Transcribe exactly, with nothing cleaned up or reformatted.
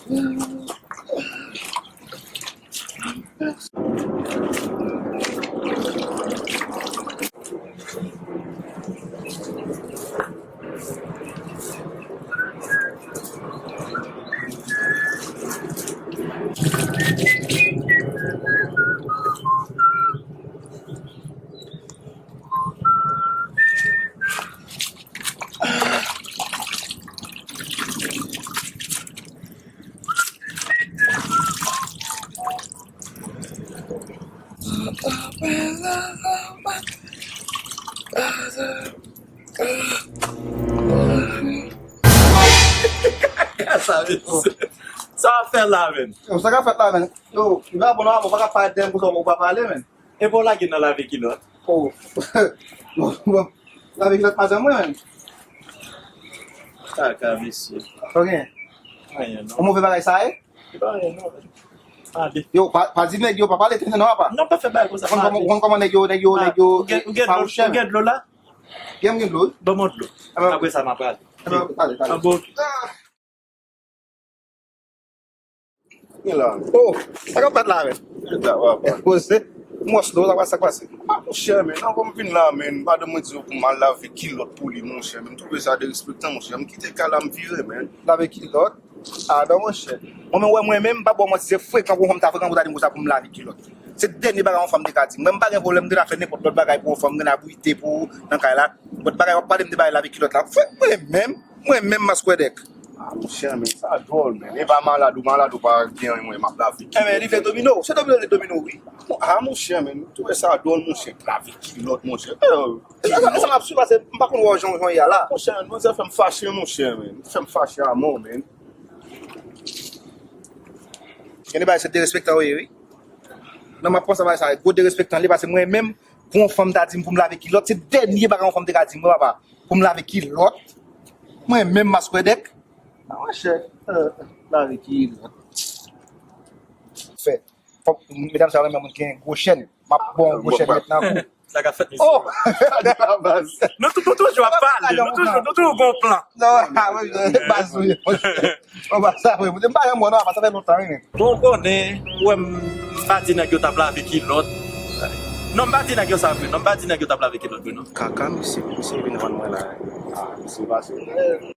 Sa w ap fè la, menn? Yo, sa k ap fèt la, menn? Yo, li pa bon non, ou pa ka pale dèyè m konsa, ou pa pale, menn. Epi w lage nan lave kilòt. Oh. Bon, bon. Lave kilòt pa janm mwen, menn. Kaka, mesye. Ok. Anyen, non. Yon move bagay sa ye? Se pa anyen, non, menn. Ale. Yo, pa, pa di nèg yo, pa pale tenten non, apa. Non, pa fè bagay konsa, pa ale. Ou konn kòman, ou konn kòman nèg yo, nèg yo, nèg yo, ou gen, ou gen dlo, ou gen dlo la? Gen, m gen dlo. Ban mwen dlo. Apre sa, m ap prale. Apre, ale, ale. An bon. Gen la. Oh, sa k ap fèt la, menn? Gen la, papa. Poze. Mwen slow, sa k pase, sa k pase? Ah, monchè, menn, anvan m vin la, menn, madanm mwen di yo pou m al lave kilòt pou li, monchè, menn. M twouve sa derespektan, monchè. M kite kay la, m vire, menn. Lave kilòt? Ah, non, monchè. Mwen, mwen, wè, mwen menm, m pa ba w manti, se frekan pou yon fanm ta frekan pou ta di m konsa pou m lave kilòt. Se dènye bagay yon fanm te ka di m. Mwen, m pa gen pwoblèm, m te la fè nenpòt lòt bagay pou yon fanm, m gen abite pou nan kay la. Lòt bagay, w ap pale m de bagay lave kilòt la. Fè mwen menm, mwen menm, maskwèdèk. Ah, monchè, men sa dwòl, men. E pa malad ou, malad ou pa gen anyen, mwen, m ap lave kilòt. Enben, li vle domino. Se domino, li domino, wi. Ah, monchè, men, m twouve sa dwòl, monchè. Lave kilòt, monchè. Eh, e sa, e sa m ap swiv, paske m pa konn wè w jan, jan w ye a la. Monchè, men, manzè fè m fache, monchè, men. Fè m fache a mò, men. Gen de bagay se derespektan yo ye, wi. Non, m ap panse bagay sa, gwo derespektan li, paske mwen menm, pou yon fanm ta di m pou m lave kilòt, se dènye bagay yon fanm te ka di m, wi, papa, pou m lave kilòt. Mwen menm, maskwèdèk. Ah, monchè, euh, lave kilòt. Fè. Fòk medam sa yo renmen moun ki gen gwo chèn. M ap ba w gwo chèn nèt nan kou. Sa k ap fèt, mesye? Oh! Gade la baz. Nou tou-, nou toujou ap pale. Nou toujou, nou toujou gon plan. Non, ah, wi, baz, wi. Bon, baz, sa vre. M pa renmen non, sa fè lontan, wi, men. Bon, ou konnen, ou wè m pa di nèg yo t ap lave kilòt. Non, m pa di nèg yo sa vre. Non, m pa di nèg yo t ap lave kilòt vre, non. Kaka, misye, misye vin vann mwen la. Ah, misye pase.